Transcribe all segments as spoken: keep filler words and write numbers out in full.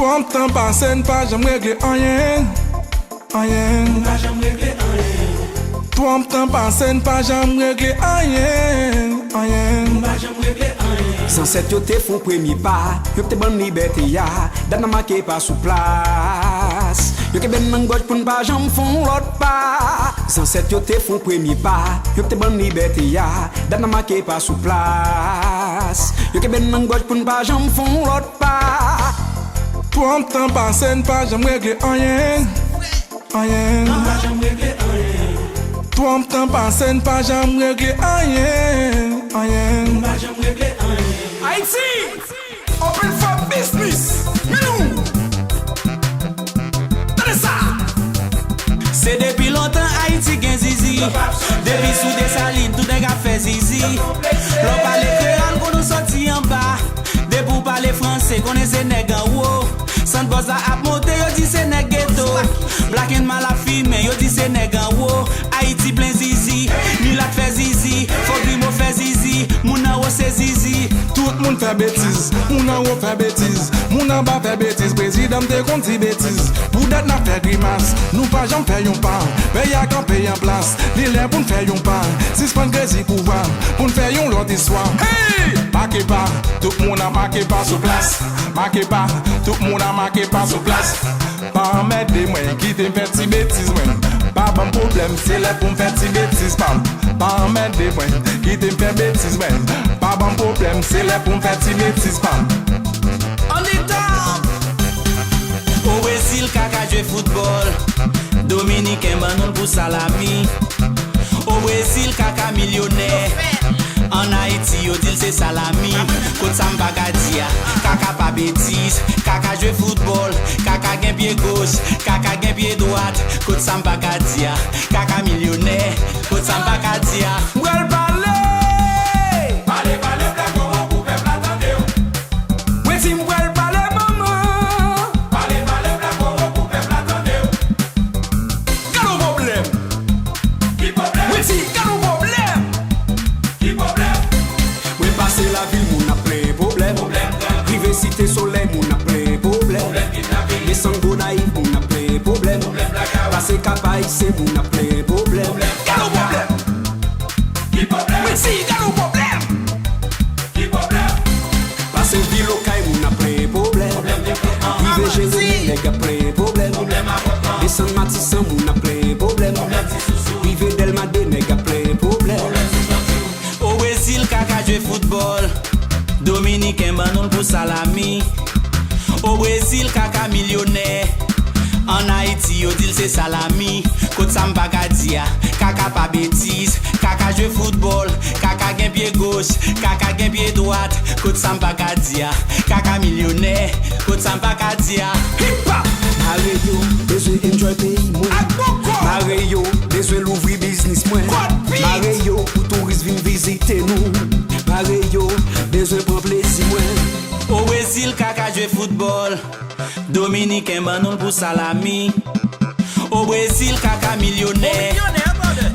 Twòp tan pase n pa janm regle anyen, anyen. Nou pa janm regle anyen. Twòp tan pase n pa janm regle anyen, anyen. Nou pa janm regle anyen. Zansèt yo te fè yon premye pa, yo te ban n libète a, dat n ap make pa sou plas. Yo kenbe n nan gòj pou n pa janm fè yon lòt pa. Zansèt yo te fè yon premye pa, yo te ban n libète a, dat n ap make pa sou plas. Yo kenbe n nan gòj pou n pa janm fè yon lòt pa. Twòp tan pase n pa janm regle anyen, anyen. Twòp tan pase n pa janm regle anyen, anyen. Ayiti, open for business. Men nou. Tande sa. Se depi lontan Ayiti gen zizi. Depi sou Desalin, tout nèg ap fè zizi. Lè w pale kreyòl, konnen w sòti anba. Depi w pale franse, konnen se nèg anwo. Sandbòs la ap monte, yo di se nèg geto. Black and Mal ap fimen, yo di se nèg anwo. Ayiti plen zizi, milat fè zizi, fo grimo fè zizi, moun anwo se zizi. Tout moun fè betiz, moun anwo fè betiz, moun anba fè betiz, prezidan m te konn di betiz. Pou dat n ap fè grimas, nou pa janm fè yon pa. Peyi a kanpe an plas, li lè pou n fè yon pa. Sispann krezi pouvwa, pou n fè yon lòt istwa. Hey! Make pa, tout moun ap make pa sou plas. Make pa, tout moun ap make pa sou plas. Pa anmède mwen, kite m fè ti betiz mwen. Pa ban m pwoblèm, se lè pou m fè ti betiz pa m. Pa anmède mwen, kite m fè betiz mwen. Pa ban m pwoblèm, se lè pou m fè ti betiz pa m. Anita! O Brezil, Kaka jwe foutbòl. Dominiken ban nou l pou salami. O Brezil, Kaka milyonè. Ann Ayiti, yo di l se salami. Kot sa m pa ka di a? Kaka pa betiz. Kaka jwe foutbòl. Kaka gen pye goch. Kaka gen pye dwat. Kot sa m pa ka di a? Kaka milyonè. Kot sa m pa ka di a? M pral pale! Pale, pale, Black Wowo, pou pèp la tande w. Mwen di m pral pale, manman. Pale, pale, Black Wowo, pou pèp la tande w. Gade yon pwoblèm. Ki pwoblèm? Mwen di, gade yon pwoblèm. Ki pwoblèm? Mwen pase lavil, moun ap plenyen pwoblèm. Pwoblèm gang. Rive Site Solèy, moun ap plenyen pwoblèm. Pwoblèm kidnapin. Desann Gonayiv, moun ap plenyen pwoblèm. Pwoblèm blakawout. Pase Kap Ayisyen, moun ap plenyen pwoblèm. Pwoblèm gang. Gade yon pwoblèm. Ki pwoblèm? Mwen di, gade yon pwoblèm. Ki pwoblèm? Pase vil Okay, moun ap plenyen pwoblèm. Pwoblèm devlopman. Rive Jeremi, nèg ap plenyen pwoblèm. Pwoblèm avòtman. Desann Matisan, moun ap plenyen pwoblèm. Pwoblèm ti sousou. Rive Dèlma de, nèg ap plenyen pwoblèm. Pwoblèm sispann. O Brezil, Kaka jwe foutbòl. Dominiken ban nou l pou salami. O Brezil, Kaka milyonè. Ann Ayiti, yo di l se salami. Kot sa m pa ka di a? Kaka pa betiz. Kaka jwe foutbòl. Kaka gen pye goch. Kaka gen pye dwat. Kot sa m pa ka di a? Kaka milyonè. Kot sa m pa ka di a? Hip hop! Mare yo, bezwen enjoy peyi mwen. Ak bòkò! Mare yo, bezwen louvri biznis mwen. Kòd beat! Mare yo, pou touris vin vizite nou. Mare yo, bezwen pran plezi mwen. O Brezil, Kaka jwe foutbòl. Dominiken ban nou l pou salami. O Brezil, Kaka milyonè.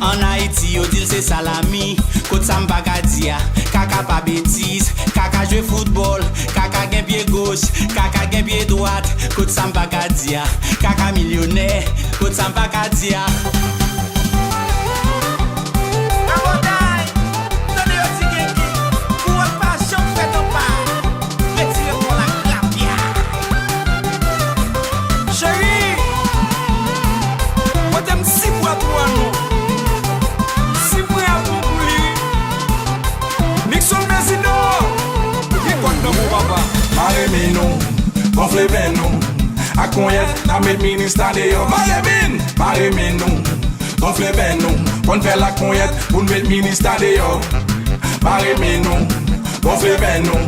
Ann Ayiti, yo di l se salami. Kot sa m pa ka di a? Kaka pa betiz. Kaka jwe foutbòl. Kaka gen pye goch. Kaka gen pye dwat. Kot sa m pa ka di a? Kaka milyonè. Kot sa m pa ka di a? Abòday! Tande yo ti genki, pou wòch pa janm fèt anba. Retire kò l ak rapya. Cheri, pote m sipwa pou anou. Si mwen ap bon pou li. Nixon Mezidor, li konn nan pou papa. Mare men nou, gonfle ven nou. Ak ponyèt, n a met minista deyò. Mare men, mare men nou. Gonfle ven nou, konn fè l ak ponyèt pou n met minista deyò. Mare men nou, gonfle ven nou.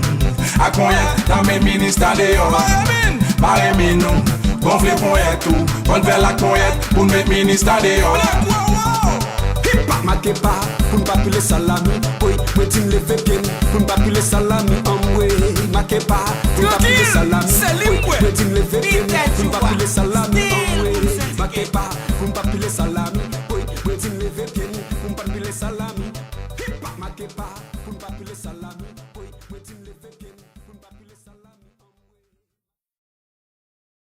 Ak ponyèt, n a met minista deyò. Mare men, mare men nou, gonfle ponyèt ou. Konn fè l ak ponyèt pou n met minista deyò. Black Wowo! Hip hop! Make pa, pou n pa pile salami. Woy, mwen di m leve pye m, pou n pa pile salami. Anmwe, make pa, pou n pa pile salami. Woy, mwen di m leve pye m, pou n pa pile salami. Anmwe, make pa, pou n pa pile salami. Woy, mwen di m leve pye m, pou n pa pile salami. Hip hop! Make pa, pou n pa pile salami.